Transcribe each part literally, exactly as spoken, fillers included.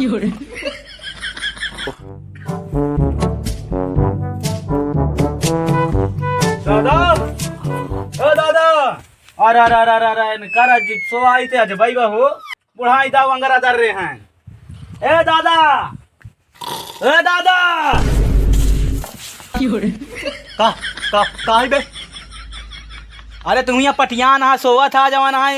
दादा, ओ दादा, अरे, अरे, अरे, अरे, अरे, इनका राज सोवा आई थे, अजबाई बा हो, बुढ़ाई दाव अंगरा दर रहे हैं। ए दादा, ए दादा, का, का, का है बे? अरे, तुम यहाँ पटियान हा, सोवा था, जवान हा,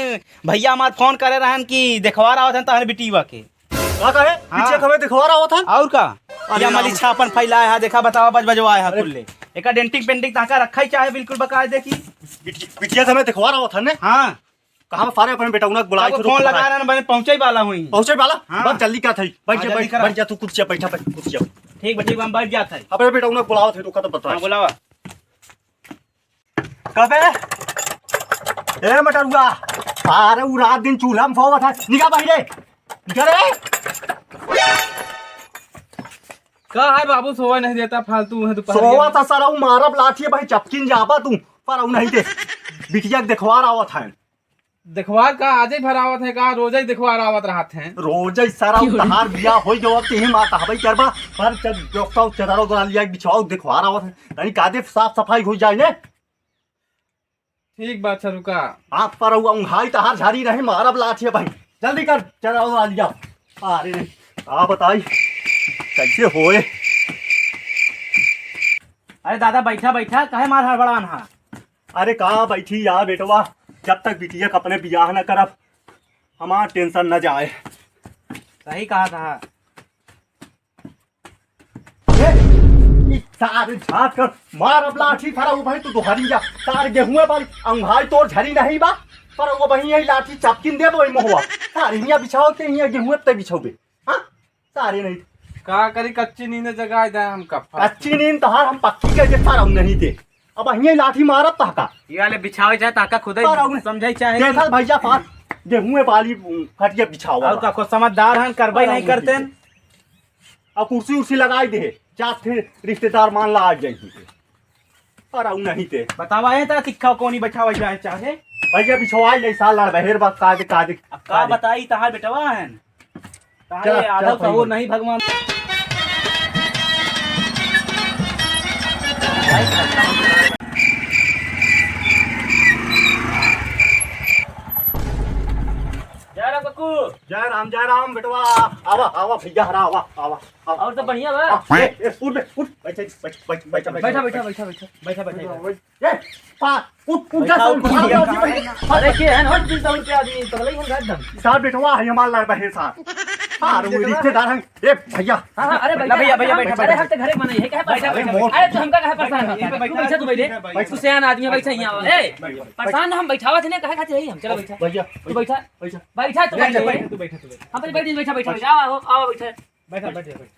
भैया हमार फोन करे रहन कि देखवार आवत हन तहन बिटीवा के। का कहे? हाँ। पीछे हमें देखवार आवत हन? और का? अरे या राम। मली छापन फैलाए हा, देखा, बतावा, बज बजवाए हा अरे। कुल्ले। एका डेंटिंग पेंटिंग ताका रखा ही चाहे, बिल्कुल बकाए देखी। बिटिया, बिटिया से हमें देखवार आवत हन ने? हाँ। कहाँ सारे अपने बेटौना के बुलाए तब थे, फोन रुक लगा रहा। रहे हैं, बने पहुँचे ही वाला हुई। पहुँचे वाला? हाँ। बस जल्दी का था, बैठ हाँ, जा, जल्दी बैठ, करा। बैठ जा, तू कुर्सिया बैठा, बैठ, कुर्सिया। ठीक बा, ठीक बा, हम बैठ जात है। अपने बेटौना के बुलावत है, रुका तो बता। हाँ, बुलावा। कबे? ए मटरुआ, अरे उ रात दिन चूल्हा में सोवत है, निका बाहिरे, निका रे। का है बाबू, सोवा नहीं देता, फालतू है दोपहर सोवा में। था सरऊ, मारब लाठी भाई, चपकिन जाबा तू, पर ऊ नहीं दे। बिटिया के देखवार आवत है। देखवार का आजे भर आवत है का? रोजे ही देखवार आवत रहत हैं। रोजे ही सारा क्यों रे? उपहार दिया होई गवा, तेही माँ कहबई करबा, पर जब दोस्तों चदरो दोरा लिया बिछाओ, देखवार आवत है। तनी कादे साफ सफाई हो जाए ने। ठीक बा, अच्छा रुका। हाथ पर हुआ उंघाई तहार झारी नहीं, मारब लाठी भाई। जल्दी कर, चदरो दोरा लिया। अरे नहीं, का बताई, कैसे होए? अरे दादा, बैठा, बैठा, काहे मार हड़बड़ान हा? अरे का बैठी यार बेटवा, जब तक बिटिया के अपने बियाह न करब, हमार टेंशन न जाए। सही कहा था। ए, ई सारे झाट कर, मारब लाठी फरा, वो भाई तू दोहरी जा। सारे गेहूं वाली अंघाई तोर झरी नहीं बा, पर वो भाई यही लाठी चपकिन दे दो, मोहवा। सारे हियां बिछाओ के हियां गेहूं ते बिछाओबे। हाँ? सारे नहीं। का करी, कच्ची नींद जगाए दे हमका। कच्ची नींद तहार हम पक्की कह दे, पर हम नहीं दे। अब हियां लाठी मारब तहका। ये वाले बिछावे चाहे ताका खुद ही पर हम समझाई चाहे देखल कि भैया पास गेहूं वाली खटिया बिछावा और बा। का, खुद समझदार हन, करबे पर नहीं हम करते। नहीं दे। अब कुर्सी उर्सी लगाई दे, जात थे रिश्तेदार मान ला आ जाई। पर आऊ नहीं ते। बतावा है ता तिक्खा कोनी बैठावा जाए चाहे। भैया बिछवाई ले साल लड़ बहेर बा, का दे, का दे, अब का का दे। बताई तहार बेटवा है। तहारे चला, आदर चला, सहूर सही। नहीं भगवान। जय राम कक्कू। जय राम, जय राम बेटवा। आवा, आवा भैया हरा, आवा, आवा। और सब बढ़िया बा? हाँ, ए, ए, उठ बे, उठ। बैठ, बैठ, बैठ, बैठ, बैठ, बैठा, बैठ। बैठा, बैठा, बैठा, बैठा, बैठा। ए, पा, उठ, उठ जा, बैठा, साहब, उठ, उठ, उठ, उठ। अरे, के है ना, तीन सौ रुपया आदमी, पगला ही है एकदम। साहब, बेटवा है, हमार लाड़ बहे साहब। हाँ, वो रिश्तेदार हैं। ए, भैया। हाँ, हाँ, अरे, ना, बैठा, भैया, भैया, हम, बैठा, अरे, बैठा। हम तो घरे बनाई है, क्या है अरे, परेशान? मोट। अरे, तू हमका काहे परेशान करता है? तू बैठा, तू बैठे। बैठ, तू सियान आदमी है, बैठा यहाँ। ए, परेशान हम बैठावा थे ना, काहे खातिर है हम? चलो, बैठा। भैया, तू बैठा। बैठा। बैठा, तू बैठा, बैठा। बैठा, तू बैठा, तू बैठा। हम तो बैठ, बैठा, बैठा, बैठा। आओ, आओ, बैठा। बैठा, बैठ जा, बैठ।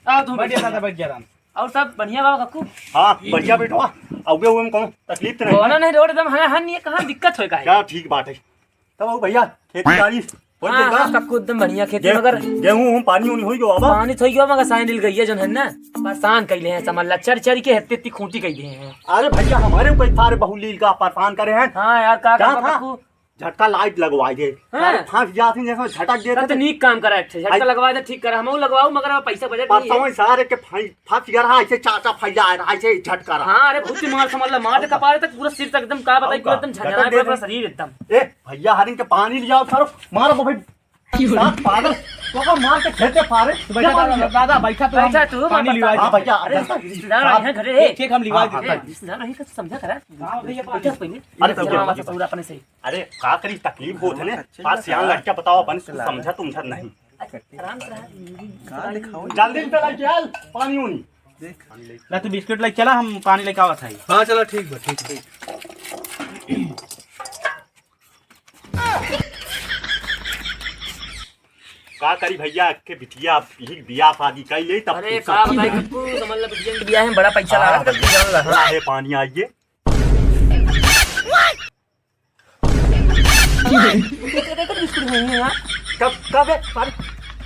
बैठा, बैठ जा, बैठ जा, आराम से। और सब बढ़िया बाबा कक्कू? हाँ, बढ़िया बेटवा। अउबे, उबे में कौनो तकलीफ तो नहीं? कौनो नहीं, रोड एकदम हना हन, ये कहाँ दिक्कत होए का है? क्या ठीक बात है। तब आओ भैया, खेती बाड़ी हो हाँ, गई बा? हाँ, कक्कू एकदम बढ़िया खेती, गे-, मगर गेहूं हूं पानी उनी होई गवा बा? पानी तो होई गवा, मगर साइन लील गइया जौन है ना, परेशान कइले हैं, समझ ला, चर चर के हेत्ते हेत्ती खूंटी कइ दिए हैं। अरे भैया, हमारे ऊपर सारे बहु लील का परेशान करे हैं। हाँ यार, का क्या करबा था? कक्कू? झटका लाइट लगवाई दे। हाँ। सारे फंस जात हैं, जैसे झटक देते तब तो थे। नीक काम करा, एक ठे झटका आई। लगवा दे, ठीक करा, हमहू लगवाऊ, मगर अब पैसा बजट नहीं है। परसों सारे के फंस, फंस गया रहा, ऐसे चाचा फैला रहा, ऐसे झटका रहा। हाँ, अरे, बहुत ही मार समझ ला, मार के कपारे तक, पूरा सिर तक एकदम, का बताई, अब पूरा का? एकदम झंझनाए झटक दे पड़ा, पूरा दे। शरीर एकदम। ए, भैया, हरिन के पानी लियाओ, सारो, मार बो भाई। दे। साथ पागल, तो का मार के खेते फारे। तो बैठा क्या दादा, मार लिया? दादा, बैठा तो हम बैठा तू, पानी बैठा। लिवा हाँ, देते। भैया, अरे, रिश्तेदार आए हैं घरे। एक, एक हम लिवा हाँ, देते। हाँ, रिश्तेदार रहे तो समझा करा। हाँ, भैया, बैठा पहले। अरे, तो हाँ, भैया। बस पूरा अपने से। अरे, का करी, तकलीफ होत है ने। अच्छे बात से सियान लड़का बताओ, अपन कुछ समझत उमझत नहीं। आराम से रहा। का दिखाओ? जल्दी से लेके आल, पानी उनी। देख। ला, तू बिस्किट लेके चला, हम पानी लेके आवत हई। हाँ, चला, ठीक बा, ठीक, ठीक। का करी भैया, के बिटिया अब यही बियाह शादी कर ले, तब अरे, कुछ का बताई, कुछ समझ ला, बिटिया के बियाह में बड़ा पैसा हाँ, लगा। भैया, बड़ा है पानी आइए। बिस्कुट है ये यार। कब, कब है? अरे,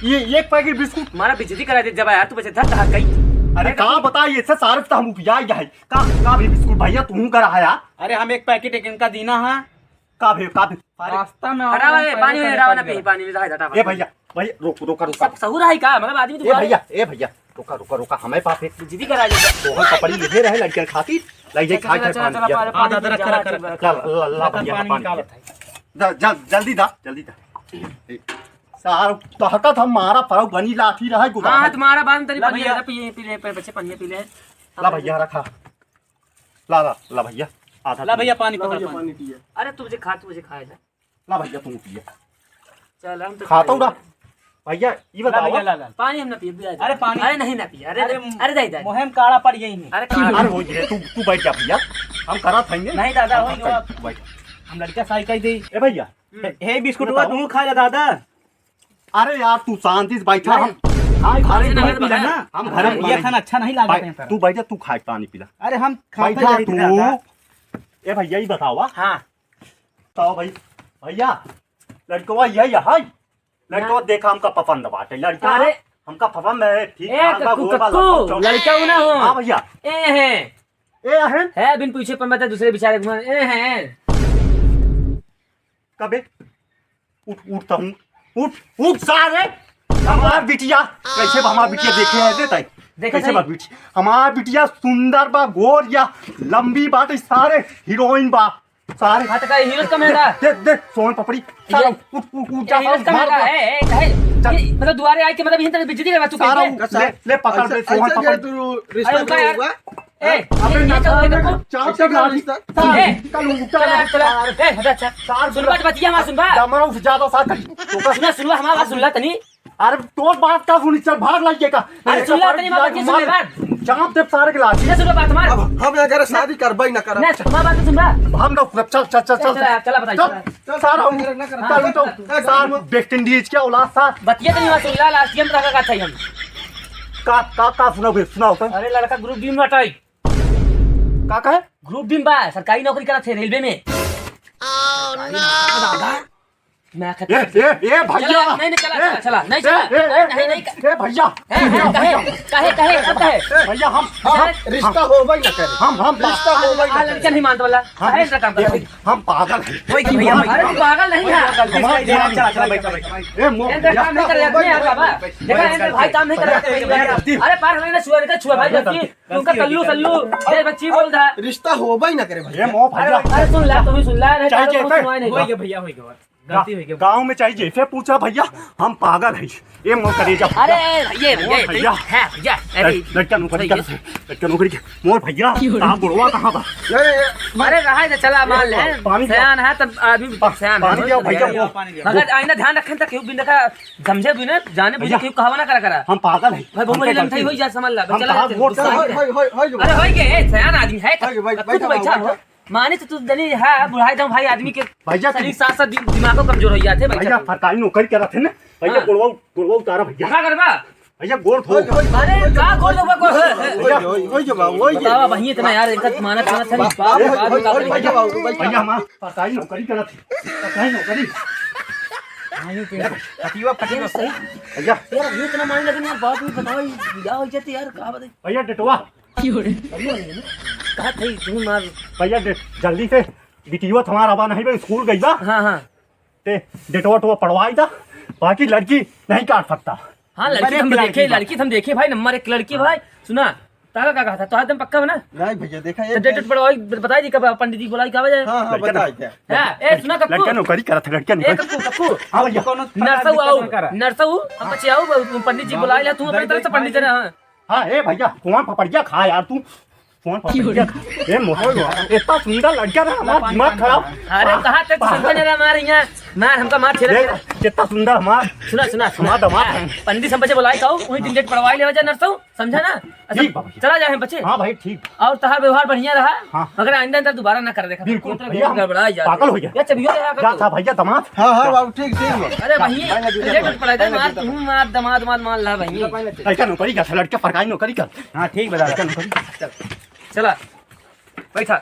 ये एक पैकेट बिस्कुट। हमारा बेइज्जती करा दे जब यार, तू बचे धर, धर कहीं। अरे, का बताई, इससे सारे तो हम उपजा गया है। का, का भी बिस्कुट भैया, तू करा है यार? अरे, हम एक पैकेट एक इनका दीना है। का भी, का भी? अरे, रास्ता में हटा आवे, भाई, पानी पैकेट हटा, पड़ पानी गया। पी, पानी, हटा, हटा, ए भैया, भाई, रोक, रोका, रोका। सब सहूर है का? मतलब आदमी तो ए भैया, ए भैया, रोका, रोका, रोका, हमें पापे। जिदी करा दे। तोहन पपड़ी लिहे रहे लड़कन खातिर, लई जाई चला, खाए चला, खाए चला, पानी चला, दिया। पानी हाँ, दादा, पी रखा, जा, रखा, तू रखा। ला, ला, ला, दादा, भैया, पानी पानी निकाल। पिया। जा, जा, जल्दी दा, जल्दी दा। ए, सार, तहकत हम मारा परौ बनी लाठी रहे गुदा। हाँ, तुम्हारा बांध तरी ला पनिया भैया। ला, पी, पी ले, पी, बच्चे पनिया पी ले। ला भैया, रखा। ला, ला, ला भैया, आधा ला पी। भैया, पानी ला पकड़, भैया, पानी। पानी पिया। अरे, तू मुझे खा, तू मुझे खाए जा। ला भैया, तू पिया। चल, हम तो खा तो खाएंगे। उड़ा। भैया, ई ला बताओ। भैया, ला, ला। पानी हम ना पिए, पिए। अरे, पानी। अरे, नहीं ना पिए। अरे, अरे, अरे, दे, दे। मोहे में काढ़ा पड़ गई नहीं। अरे, काढ़ा। अरे, हो गए, तू, तू बैठ जा भैया। हम करा खाएंगे। नहीं दादा, हम होई करा गवा। तू बैठ। हम लड़का साई कह दे। ए भैया, हम्म। हे, हे बिस्कुट बताओ। हुआ, तू खा जा दादा। अरे यार, तू शांति से बैठा, नहीं। हम, हम घरे नहीं, में नहीं, बैठे हैं, नहीं। हम घरे में ये बैठे खाना हैं। अच्छा नहीं लागत भाई, है, तू बैठा, तू खाए पानी पिला। अरे, हम खाते बैठा नहीं थे तू। दादा। ए भैया, ई बतावा। हाँ। बताओ भाई, भैया, लड़कवा यही है, हाय? लड़कवा ना। देखा, हमका पसंद बाटे, लड़का अरे। हमका पसंद है, ठीक ए, ठाक बा, कक्कू, गोर बा, कक्कू, लंबा चौड़ा। लड़का उ ना हो। हाँ भैया। ए है। ए है? है, बिन पूछे पर मैं तो दूसरे बेचारे घुमा, ए है। कबे? उठ, उठ, तहूँ। उठ, उठ, सारे। हमार बिटिया, कैसे बा हमार बिटिया, देखे है, देता है। देखे कैसे सही। बा बिटिया? हमार बिटिया सुंदर बा, गोर या लंबी बाटे, सारे हीरोइन बा, सारे। हाँ, तो का हीरो कम है का? दे, दे, सोन पपड़ी। ये सारे उठ, उठ, उठ, ये जा, हीरो कम है मार का? दो। ए, ए, काहे? चल। ये, मतलब, दुआरे आए के, मतलब, यहीं तक बेइज्जती करवा चुके सारा हैं। उठ, ले, ले, पकड़, ऐसे, ले, सोन ऐसे पपड़ी। तू रिश्ता अरे, रुका यार। होगा? ए, अबे ये, ये ना चल, देखो। चाप से ऐसे गाड़ी। रिश्ता। सारे, ए, कल उठा चला, है। चला, ए, हटा, अच्छा। सार सुनबा, तो बतिया हमार सुनबा। दमरा उठ ज्यादा साथ। सुना, सुनबा, हमार बात सुनला तनी। अरे तोर बात का सुनी, चल भाग लाइए का। अरे सुनला तनी, हमार बात सुनबा। चाप दे सारे के लाठी। ये सुनबा बात हमार। अब हम अगर शादी करबे ना करब। ना, हमार बात सुनबा। हम लोग चल, चल, चल, चल, चल। चला, चला, बताइए, चल। चला। सार हम, ना कर, ना कर। सार उठो। हाँ, सार वेस्ट इंडीज के औलाद सार। बतिया तनी हमार सुनला, लास्ट गेम रखा का चाहिए हम। का, का, का सुनाओ बे, सुनाओ तो। अरे लड़का ग्रुप डी में बाटे। का कहे? ग्रुप डी में बा, सरकारी नौकरी करत है रेलवे में। दादा। मैं ए, ए, ए, भैया। चला, नहीं, नहीं, चला, ए, चला, चला, नहीं, ए, चला। ए, ए, नहीं, नहीं, ए, भैया। ए, ए, भैया, काहे, भैया। काहे, काहे, अब काहे? भैया, हम, हम, अरे, रिश्ता हम, होबे ना करे। हम, हम, रिश्ता होबे ना आ, करे। लड़का नहीं मानत वाला। हम, काहे ऐसा काम करत है? हम पागल हैं। वही की भैया, वही। अरे, तू पागल नहीं है। हमारे यहाँ चला, चला, बैठ, बैठ, बैठ। ए, मो-, ए, तो काम नहीं करे, अपने यहाँ का बा। देखा, ए, भाई काम नहीं करे, भैया, गलती। अरे, पार हमें ना छुआ, नहीं छुआ, भाई, गलती। तू का कल्लू, सल्लू, ए, बच्ची बोल रहा। रिश्ता होबे ना करे, भैया। ए, मो, अरे, भैया। अरे, सुन ला, तू भी सुन ला, नहीं चाहे तो जैसे सुनवाई नहीं। होई गया भैया, होई गया। गलती हो गई। गाँव में चाहे जैसे पूछा भैया, हम पागल हैं। ये मोर करेजा भैया। अरे, ये भैया, मोर भैया। है भैया, अरे, लड़का नौकरी करत है, लड़का नौकरी के, मोर भैया, का बुढ़वा कहाँ बा? अरे, रहा है, चला, मान ले। पानी पिया। सयान है, तब आदमी पा-, सयान है। पानी पिया भैया, मोर। मगर आइंदा ध्यान रखें, तक केहू बिन रखा, समझे भी ना, जाने बुझे भैया, केहू कहवा ना करा करा। हम पागल हैं। भाई, बहुत हम बड़ी क्या लमथाई गलती होई जा, समझ ला, हम चला कहाँ जाते हैं। वोट होई, होई, होई, होई, अरे, होई गए, सयान आदमी है, अरे, भाई, तब बैठा, बैठा, बैठा। बैठा। माने तो तू जनी है, बुढ़ाई जाऊं भाई, आदमी के भैया, शरीर साथ साथ दि-, दिमागो कमजोर हो जाते भैया। भैया, फटाई नौकरी करत है ना भैया, हाँ। गोड़वा, गोड़वा उतारा भैया। का करबा? भैया, गोड़ धो। अरे, का गोड़ धोबा, गोड़? ओए, ओए, ओए, ओए, ओए, बतावा, वही इतना यार, इनका मानत, मानत है, बाप, बाप, बाप, बाप, भैया, भैया, हमार फटाई नौकरी करत है, फटाई नौकरी। आयु पे फटीवा, फटीवा। सही। भैया। यार, ये इतना मारने लगे ना यार, बाप रे, बताओ, ये बिया हो जाते यार, का बताई? भैया, डेटवा। कहा थे, तुम मार। भैया, दे, जल्दी से, बिटिया तुम्हारा आवा नहीं बे, स्कूल गई बा। हाँ, हाँ। ते डेटवा टवा पढ़वाई दा, बाकी लड़की नहीं काट सकता। हाँ, लड़की नंबर हम एक देखे, लड़की लड़की हम देखे भाई, नंबर एक लड़की हाँ। भाई, सुना, ताका का कहा था, तो एकदम पक्का बना। नहीं भैया, देखा तो ये डेट पढ़वाई, बताई दी कब पंडित जी बुलाई, कब जाए? हाँ, हाँ, लड़का बताई ना। क्या? हाँ, ए, सुना कक्कू। लड़का नौकरी करा था, लड़का ए, नौकरी। कक्कू, कक्कू। हाँ भैया। कौनो नरसऊ आओ, नरसऊ, हम बच्चे आओ, पंडित जी बुलाई ला, तू अपनी तरफ से पंडित जी रहा। हाँ, ए भैया, कौन पपड़िया खा यार तू? कौन पपड़िया खा? ए मोहन, इतना सुंदर लड़का रहा, हमारा दिमाग खराब। अरे, कहाँ तक सुनते नहीं रहा हमारे यहाँ? मार, हमका मार, छेड़ा, देख, छेड़ा। कितना सुंदर हमार, सुना, सुना, सुना। हमार दामाद है। पंडित हम बच्चे बुलाई, कहो, वही दिन डेट पढ़वाई लेवा जा, नरसऊ, समझा ना? अच्छा, ठीक बा भैया। चला जाए हम बच्चे। हाँ भाई, ठीक। और तहार व्यवहार बढ़िया रहा, हाँ। मगर आइंदा अंदर दोबारा ना कर देखा। बिल्कुल, कोई तरह भैया, गड़बड़ा ही जाता। पागल हो गया। या चबियो रहा जा था भैया, दामाद। हाँ, हाँ, बाबू, ठीक, ठीक बा। अरे, वही, हाँ, भैया, डेट पढ़ाई दे, मार, तू मार, दामाद, मार, मार ला, भाई। लड़का नौकरी का था, लड़का सरकारी नौकरी का। हाँ, ठीक बता। लड़का नौकरी का। चला, बैठा।